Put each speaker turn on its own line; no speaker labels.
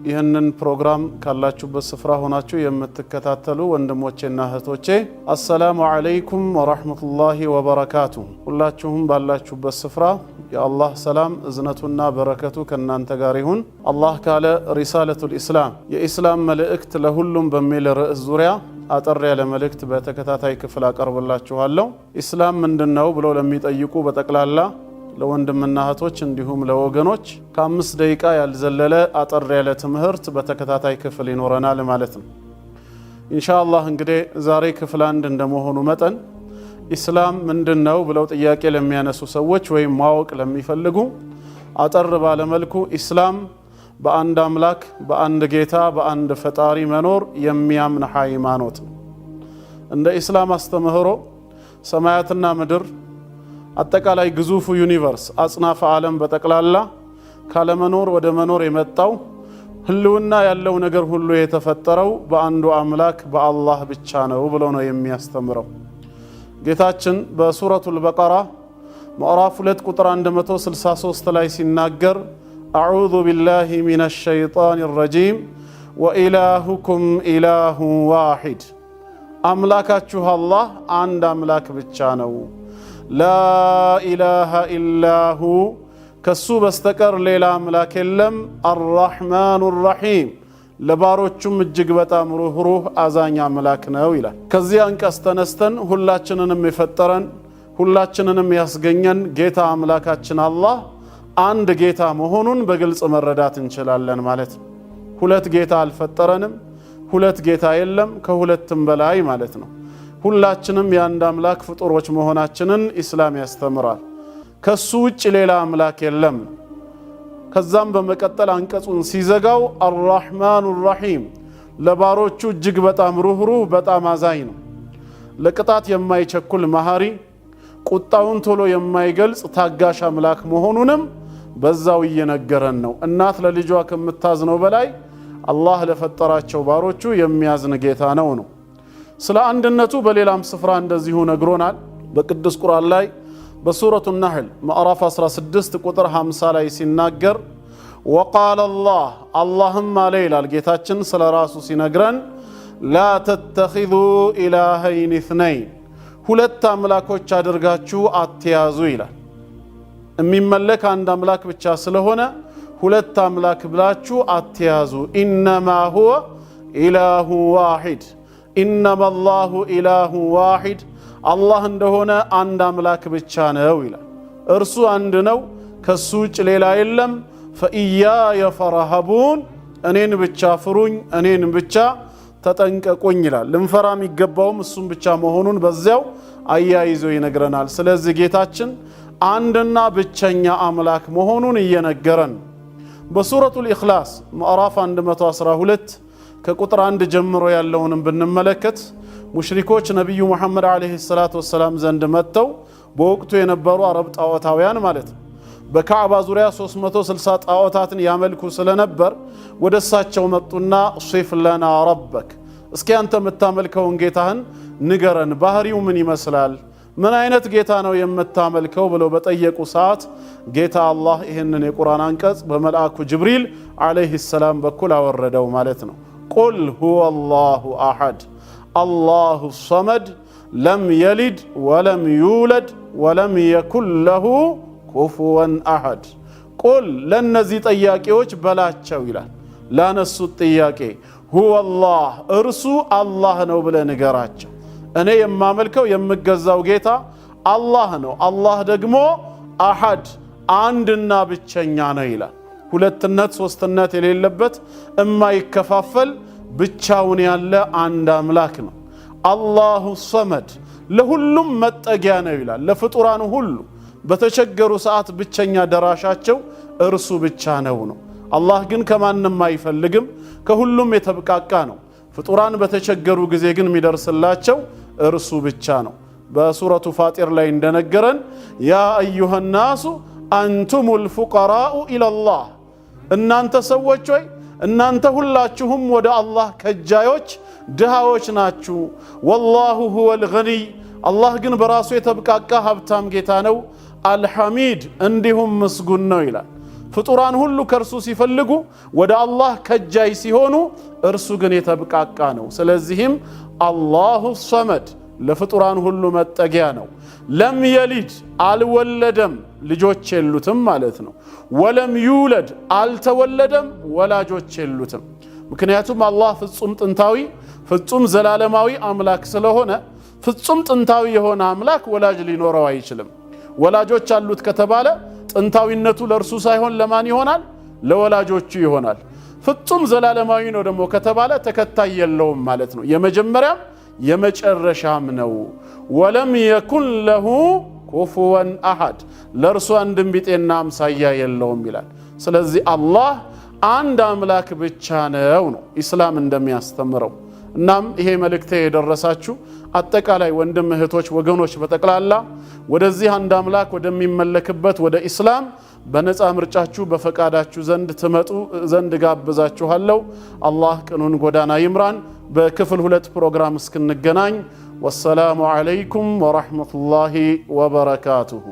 ይህንን ፕሮግራም ካላችሁበት ስፍራ ሆናችሁ የምትከታተሉ ወንድሞቼና እህቶቼ السلام عليكم ورحمة الله وبركاته። ሁላችሁም ባላችሁበት ስፍራ የአላህ ሰላም እዝነቱና በረከቱ ከእናንተ ጋር ይሁን። አላህ ካለ رسالة الإسلام የኢስላም መልእክት ለሁሉም በሚል ርዕስ ዙሪያ አጠር ያለ መልእክት በተከታታይ ክፍል አቀርብላችኋለሁ። ኢስላም ምንድን ነው ብለው ለሚጠይቁ በጠቅላላ ለወንድምና እህቶች እንዲሁም ለወገኖች ከ5 ደቂቃ ያልዘለለ አጠር ያለ ትምህርት በተከታታይ ክፍል ይኖረናል ማለት ነው። ኢንሻአላህ እንግዲህ ዛሬ ክፍል አንድ እንደመሆኑ መጠን ኢስላም ምንድን ነው ብለው ጥያቄ ለሚያነሱ ሰዎች ወይም ማወቅ ለሚፈልጉ አጠር ባለ መልኩ ኢስላም በአንድ አምላክ፣ በአንድ ጌታ፣ በአንድ ፈጣሪ መኖር የሚያምን ሃይማኖት ነው። እንደ ኢስላም አስተምህሮ ሰማያትና ምድር፣ አጠቃላይ ግዙፉ universe፣ አጽናፈ ዓለም በጠቅላላ ካለመኖር ወደ መኖር የመጣው፣ ህልውና ያለው ነገር ሁሉ የተፈጠረው በአንዱ አምላክ በአላህ ብቻ ነው ብሎ ነው የሚያስተምረው። ጌታችን በሱረቱል በቀራ ምዕራፍ 2 ቁጥር 163 ላይ ሲናገር أعوذ بالله من الشيطان الرجيم وإلهكم إله واحد፣ አምላካችሁ አላህ አንድ አምላክ ብቻ ነው። لا إله إلا هو፣ ከሱ በስተቀር ሌላ አምላክ የለም። الرحمن الرحيم፣ ለባሮቹም እጅግ በጣም ሩህሩህ አዛኝ አምላክ ነው ይላል። ከዚህ አንቀጽ ተነስተን ሁላችንንም የፈጠረን፣ ሁላችንንም ያስገኘን ጌታ አምላካችን አላህ አንድ ጌታ መሆኑን በግልጽ መረዳት እንችላለን ማለት ነው። ሁለት ጌታ አልፈጠረንም። ሁለት ጌታ የለም፣ ከሁለትም በላይ ማለት ነው። ሁላችንም የአንድ አምላክ ፍጡሮች መሆናችንን ኢስላም ያስተምራል። ከሱ ውጭ ሌላ አምላክ የለም። ከዛም በመቀጠል አንቀጹን ሲዘጋው الرحمن الرحيم፣ ለባሮቹ እጅግ በጣም ሩህሩህ፣ በጣም አዛኝ ነው። ለቅጣት የማይቸኩል መሐሪ፣ ቁጣውን ቶሎ የማይገልጽ ታጋሽ አምላክ መሆኑንም በዛው እየነገረን ነው። እናት ለልጇ ከምታዝነው በላይ አላህ ለፈጠራቸው ባሮቹ የሚያዝን ጌታ ነው። ስለ አንድነቱ በሌላም ስፍራ እንደዚሁ ነግሮናል። በቅዱስ ቁርአን ላይ በሱረቱ ነህል ምዕራፍ 16 ቁጥር 50 ላይ ሲናገር وقال الله፣ አላህም አለ ይላል ጌታችን ስለ ራሱ ሲነግረን لا تتخذوا إلهين اثنين፣ ሁለት አምላኮች አድርጋችሁ አትያዙ ይላል። የሚመለክ አንድ አምላክ ብቻ ስለሆነ ሁለት አምላክ ብላችሁ አትያዙ። إنما هو إله واحد، إنما الله إله واحد፣ አላህ እንደሆነ አንድ አምላክ ብቻ ነው ይላል። እርሱ አንድ ነው፣ ከሱ ውጭ ሌላ የለም። فإياي فارهبون፣ እኔን ብቻ ፍሩኝ፣ እኔን ብቻ ተጠንቀቁኝ ይላል። ልንፈራ የሚገባውም እሱም ብቻ መሆኑን በዚያው አያይዞ ይነግረናል። ስለዚህ ጌታችን አንድና ብቸኛ አምላክ መሆኑን እየነገረን በሱረቱል ኢኽላስ ምዕራፍ 112 ከቁጥር 1 ጀምሮ ያለውንም ብንመለከት ሙሽሪኮች ነቢዩ ሙሐመድ عليه الصلاة والسلام ዘንድ መጥተው፣ በወቅቱ የነበሩ አረብ ጣዖታውያን ማለት ነው፣ በካዕባ ዙሪያ 360 ጣዖታትን ያመልኩ ስለነበር ወደ እሳቸው መጡና صف لنا ربك፣ እስኪ አንተ የምታመልከውን ጌታህን ንገረን፣ ባህሪው ምን ይመስላል? ምን አይነት ጌታ ነው የምታመልከው? ብለው በጠየቁ ሰዓት ጌታ አላህ ይህንን የቁርአን አንቀጽ በመልአኩ ጅብሪል عليه السلام በኩል አወረደው ማለት ነው። قل هو الله أحد الله الصمد لم يلد ولم يولد ولم يكن له كفوا أحد። قل፣ ለእነዚህ ጠያቂዎች በላቸው ይላል። ላነሱት ጥያቄ هو الله፣ እርሱ አላህ ነው ብለህ ንገራቸው። እኔ የማመልከው የምገዛው ጌታ አላህ ነው። አላህ ደግሞ أحد፣ አንድና ብቸኛ ነው ይላል። ሁለትነት ሶስትነት የሌለበት፣ እማይከፋፈል፣ ብቻውን ያለ አንድ አምላክ ነው። الله الصمد፣ ለሁሉም መጠጊያ ነው ይላል። ለፍጡራን ሁሉ በተቸገሩ ሰዓት ብቸኛ ደራሻቸው እርሱ ብቻ ነው። አላህ ግን ከማንም አይፈልግም፣ ከሁሉም የተብቃቃ ነው። ፍጡራን በተቸገሩ ጊዜ ግን የሚደርስላቸው እርሱ ብቻ ነው። በሱረቱ ፋጢር ላይ እንደነገረን يا أيها الناس أنتم الفقراء إلى الله፣ እናንተ ሰዎች ሆይ እናንተ ሁላችሁም ወደ አላህ ከጃዮች ድሃዎች ናችሁ። والله هو الغني፣ አላህ ግን በራሱ የተብቃቃ ሀብታም ጌታ ነው። الحميد፣ እንዲሁም ምስጉን ነው ይላል። ፍጡራን ሁሉ ከእርሱ ሲፈልጉ ወደ አላህ ከጃይ ሲሆኑ፣ እርሱ ግን የተብቃቃ ነው። ስለዚህም الله الصمد ለፍጡራን ሁሉ መጠጊያ ነው። لم يلد አልወለደም፣ ልጆች የሉትም ማለት ነው። ولم يولد አልተወለደም፣ ወላጆች የሉትም። ምክንያቱም አላህ ፍጹም ጥንታዊ ፍጹም ዘላለማዊ አምላክ ስለሆነ ፍጹም ጥንታዊ የሆነ አምላክ ወላጅ ሊኖረው አይችልም። ወላጆች አሉት ከተባለ ጥንታዊነቱ ለእርሱ ሳይሆን ለማን ይሆናል? ለወላጆቹ ይሆናል። ፍጹም ዘላለማዊ ነው ደግሞ ከተባለ ተከታይ የለውም ማለት ነው። የመጀመሪያም የመጨረሻም ነው። ولم يكن له كفوا أحد ለእርሱ አንድም ቢጤና አምሳያ የለውም ይላል። ስለዚህ አላህ አንድ አምላክ ብቻ ነው ነው ኢስላም እንደሚያስተምረው። እናም ይሄ መልእክቴ የደረሳችሁ አጠቃላይ ወንድም እህቶች፣ ወገኖች በጠቅላላ ወደዚህ አንድ አምላክ ወደሚመለክበት ወደ ኢስላም በነፃ ምርጫችሁ በፈቃዳችሁ ዘንድ ትመጡ ዘንድ ጋብዛችኋለሁ። አላህ ቅኑን ጎዳና ይምራን። በክፍል ሁለት ፕሮግራም እስክንገናኝ والسلام عليكم ورحمة الله وبركاته።